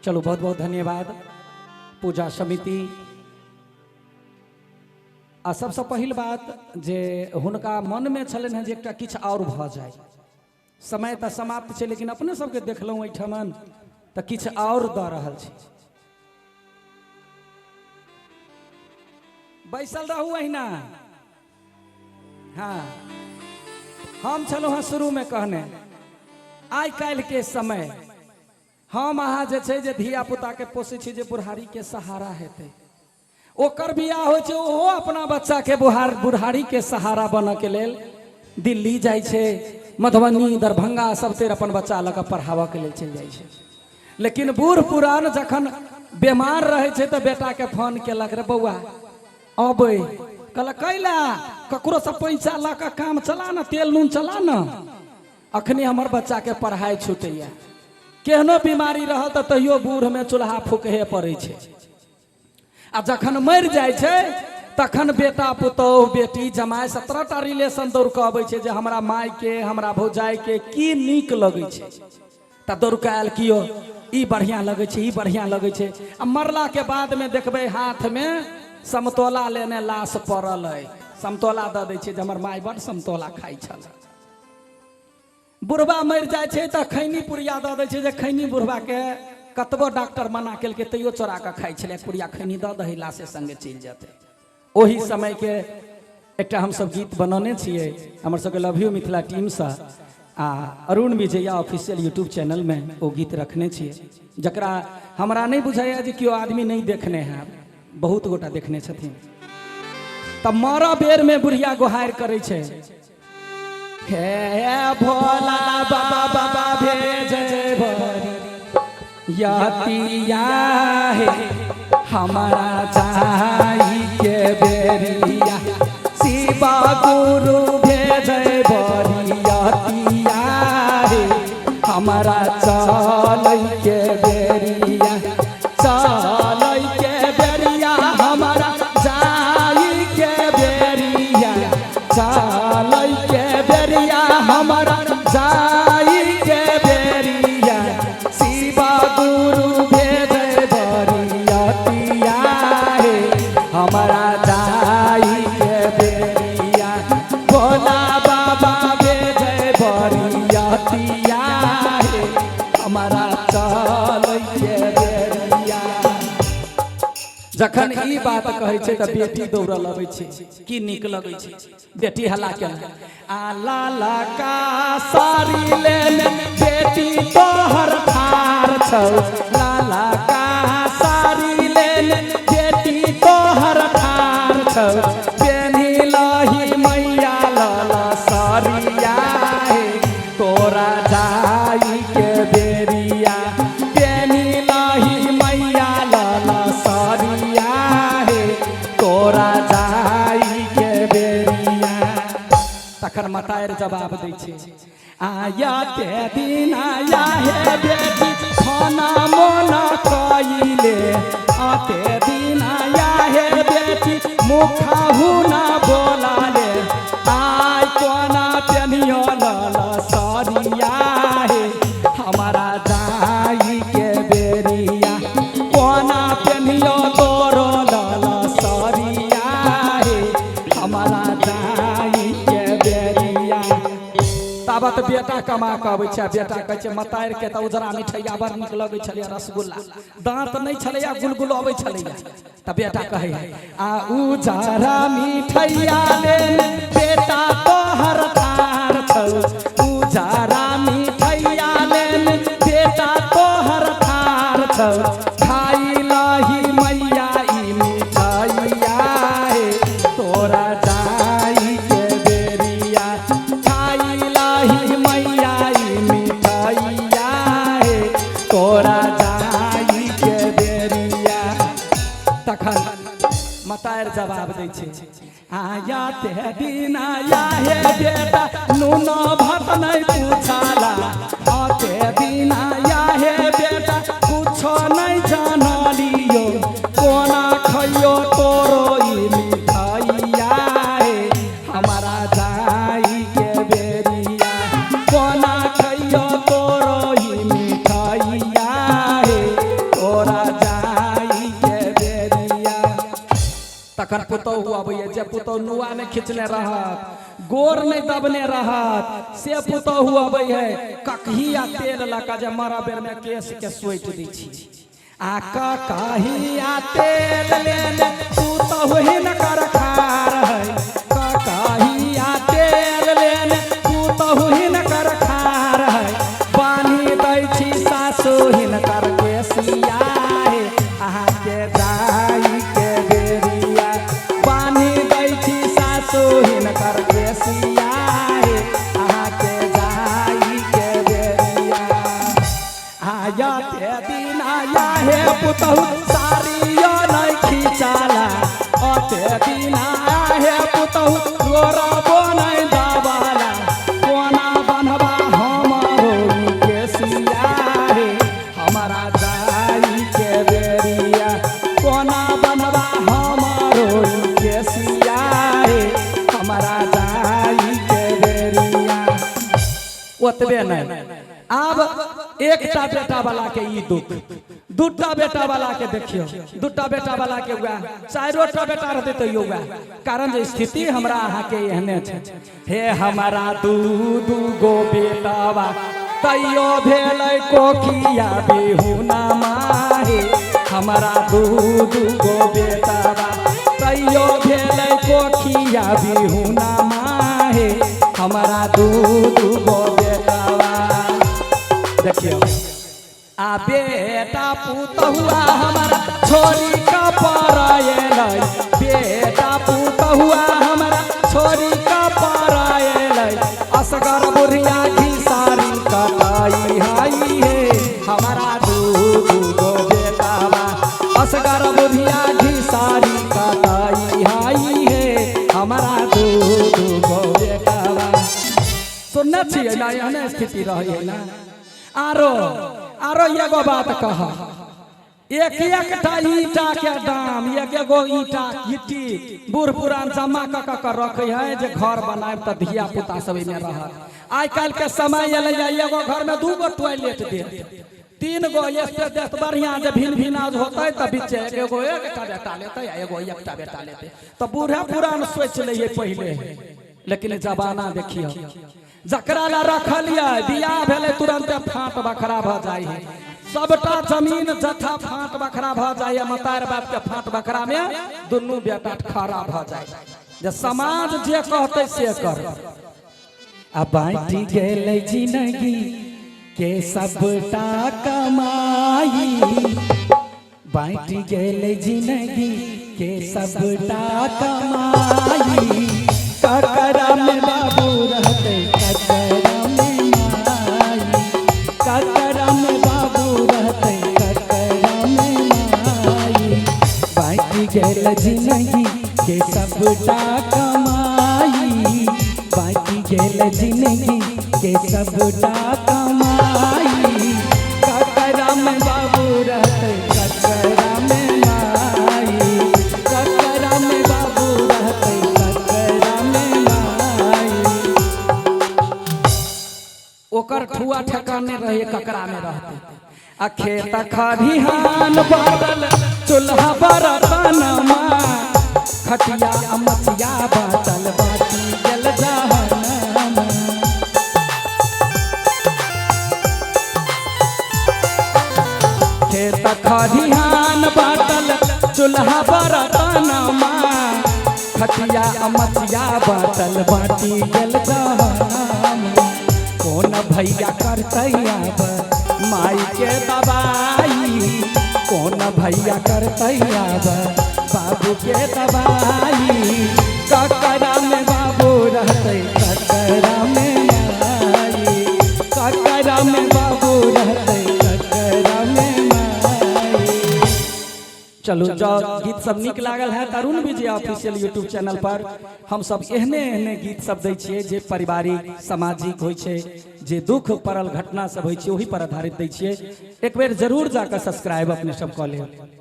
चलू, बहुत बहुत धन्यवाद पूजा समिति। आ सबसँ पहिल बात जे हुनका मनमे छलनि हेँ जे एकटा किछु आओर भऽ जाय। समय तऽ समाप्त छै, लेकिन अपने सबके देखलहुँ एहिठमन तऽ किछु आओर दऽ रहल छी। बैसल रहू अहिना। हाँ, हम छलहुँ हँ शुरूमे कहने, आइ काल्हिके समय हम अहाँ जे छै जे धिया पुताके पोसै छी जे बुढ़ारीके सहारा हेतै। ओकर बियाह होइ छै, ओहो अपना बच्चाके बुढ़ारीके सहारा बनऽके लेल दिल्ली जाइ छै, मधुबनी, दरभंगा सब तेर अपन बच्चा लऽ कऽ पढ़ाबऽके लेल चलि जाइ छै। लेकिन बूढ़ पुरान जखन बीमार रहै छै तऽ बेटाके फोन केलक, रे बौआ अबै। कहलक, कैला? ककरोसँ पैसा लऽ कऽ काम चला ने, तेल नून चला ने, अखनी हमर बच्चाके पढ़ाइ छूटैया। केहनो बीमारी रहल तऽ तैयो बूढ़मे चूल्हा फूकहे पड़ै छै। आ जखन मरि जाइ छै तखन बेटा पुतोहु बेटी जमाय 17टा रिलेशन दौड़ कऽ अबै छै जे हमरा मायके, हमरा भौजाइके की नीक लगै छै। तऽ दौड़ कऽ आयल कियो, ई बढ़िआँ लगै छै, ई बढ़िआँ लगै छै। आ मरलाके बादमे देखबै हाथमे समतोला लेने लाश पड़ल अइ, समतोला दऽ दै छै जे हमर माय बड्ड समतोला खाइ छल। बुढ़बा मरि जाइ छै तऽ खैनी पुड़िया दऽ दै छै जे खैनी बुढ़बाके कतबो डॉक्टर मना केलकै तैयो चोरा कऽ खाइ छलै, पुड़िया खैनी दऽ दही, लाशे सङ्गे चलि जेतै। ओही समयके एकटा हमसब गीत बनौने छियै हमर सबके लव यू मिथिला टीमसँ, आ अरुण विजया ऑफिशियल यूट्यूब चैनलमे ओ गीत रखने छियै, जकरा हमरा नहि बुझाइए जे केओ आदमी नहि देखने हैब, बहुत गोटा देखने छथिन। तऽ मरऽ बेरमे बुढ़िया गोहारि करै छै, हे भोला बाबा भेजे यतिया हे, हमारा जाई के बेरिया, शिवा गुरु भेजे बरियतिया हे, हमारा चलै के बेरिया, चलै के बेरिया, हमारा जाई के बेरिया, चलै के बेरिया, हमारा जाई के बेरिया, शिवा गुरु भेजे बरियतिया हे, हमारा जाई के बेरिया, भोला बाबा भेजे बरियतिया हे, हमारा चलै के बेरिया। जखन ई बात कहै छै तऽ बेटी दौड़ल अबै छै, की नीक लगै छै। बेटी हल्ला केलक, आ लाला का साड़ी लेने बेटी तोहर ठार छौ, लाला का साड़ी लेने बेटी तोहर ठार छौ, पेन्ही लही मैया लाला साड़िया हे, तोरा जाई के बेरिया, पेन्ही लही मैया लाला साड़िया हे, तोरा जाई के बेरिया। तखन मतारि जवाब दै छै, आया ते दिन आया हे बेटी, खाना मोना कइले, आते दिन आया हे बेटी, मुखाहु ना बोलाले, आइ कोना पेनियो लाला साड़िया हे, हमारा जाई के बेरिया, कोना पेनियो तोरो लाला साड़िया हे, हमारा जाई के बेरिया। ताबत बेटा कमा कऽ अबै छै। बेटा कहै छै, मतारि के तऽ उजरा मिठैया बड़ नीक लगै छलैया, रसगुल्ला, दाँत नहि छलैया, गुलगुल अबै छलैया। तऽ बेटा कहै, आ उजरा मिठैया लेने बेटा तोहर ठार छौ, उजरा मिठैया लेने बेटा तोहर ठार छौ, खाइ लही मैया ई मिठैया हे, तोरा जाई के बेरिया, खाइ लही मैया ई मिठैया हे, तोरा जाई के बेरिया। तखन मतारि जवाब दै छै, आया ते दिन आया हे बेटा, नूनो भात नहीं पूछाला, आते दिन आया हे बेटा, कुछो नहीं जानलियो, कोना खइयो तोरो ई मिठाइया हे, हमारा जाई के बेरिया, कोना खइयो तोरो ई मिठाइया हे, तोरा तखन पुतोहु अबैया, जे पुतोहु नुआ नहि खिंचने रहत, गोर नहि दबने रहत, से पुतोहु अबै है ककही आ तेल लऽ कऽ जे मरऽ बेरमे केशके सोटि दै छी। आ ककही आ तेल लेने पुतोहु हिनकर खार है, ककही आ तेल लेने पुतोहु हिनकर खार है, बान्हि दै छी सासु हिनकर केसिया हे, अहाँके जाई के बेरिया, बान्हि दै छी सासु हिनकर केसिया हे, अहाँके जाई के बेरिया। आयते दिन आया हे पुतहु साड़ियो नहि खिचाला, अते दिन आया हे पुतहु गोरबो नहि दबाला, कोना बन्हबा हमरो ई केसिया हे, हमरा जाई के बेरिया, कोना बन्हबा हमरो ई केसिया हे, हमरा जाई के बेरिया। ओतबे नहि, आब एकटा बेटा वाला के ई दुख, दूटा बेटा वाला के देखियौ, दूटा बेटा वाला के वएह, चारिटा बेटा रहतै तैयो वएह, कारण जे स्थिति हमरा अहाँके एहने छै। हे हमारा दू दू गो बेटावा तैयो भेलै कोखिया बिहुना माहे, हमारा दू दू गो बेटावा तैयो भेलै कोखिया बिहुना माहे, हमारा दू दू गो बेटावा। देखियौ आ बेटा पुतहुआ हमारा छोरी का परायलै, बेटा पुतहुआ हमारा छोरी का परायलै, असगर बुढ़िया घिसारी कटाई हाई हे, हमारा दू दू गो बेटावा, असगर बुढ़िया घिसारी कटाई हाई हे, हमारा दू दू गो बेटावा। सुनने छियै ना, एहने स्थिति रहै है ना। आरो आरो एगो बात कह, एक एकटा ईटा के दाम, एक एगो ईटा गिट्टी बूढ़ पुरान जमा कऽ कऽ के रखै है जे घर बनायब तऽ धिया पुता सब एहिमे रहत। आइ काल्हि के समय एलै एगो घर में दू गो टॉयलेट देत, तीन गो स्पेस देत, बढ़िया जे भिन्न भिन्न होतै तऽ बीचे एगो एकटा बेटा लेतै आ एगो एकटा बेटा लेतै, तऽ बूढ़े पुरान सोचि लैयै पहिले। लेकिन जमाना देखियौ, जकरा ला रखलियै बियाह भेलै तुरंते फाँट बखरा भऽ जाइ है, सबटा जमीन जथा फाँट बखरा भऽ जाइ है, मतार बाप के फाँट बखरा में दुनू बेटा खड़ा भऽ जाइ जे समाज जे कहतै से कर। आ बाँटि गेलै जिंदगी के सबटा कमाई, बाँटि गेलै जिंदगी के सबटा कमाई, ककरा में बाबू रहतै ककरा में माई, ककरा में बाबू रहतै ककरा में माई, बाँटि गेल जिंदगी के सबटा कमाई, बाँटि गेल जिंदगी के सबटा कमाई, ककरा में बाबू रहतै ककरा में माई, ककरा में बाबू रहतै ककरा में माई। ओकर ठुआ ठेकाने रहे ककरा में रहतै। आ खेत खरिहान बाटल चूल्हा बरतनमा, खटिया मचिया बाटल बाटी गेल जहनमा। खेत खरिहान बाटल चूल्हा बरतनमा, खटिया मचिया बाटल बाटी गेल जहनमा। कोन भैया करतै आब माई के दबाई, कोन भैया करतै आब बाबू के दबाई, ककरा में बाबू रहतै ककरा में माई, ककरा में बाबू रहतै ककरा में माई। चलू, जँ गीत सब नीक लागल है तऽ अरुण विजय ऑफिशियल यूट्यूब चैनल पर हम सब एहने एहने गीत सब दै छियै जे पारिवारिक सामाजिक होइ छै, जे दुख पड़ल घटना सब होइ छै ओहि पर आधारित दै छियै। एक बेर जरूर जाकर सब्सक्राइब अपने सब कऽ लेब।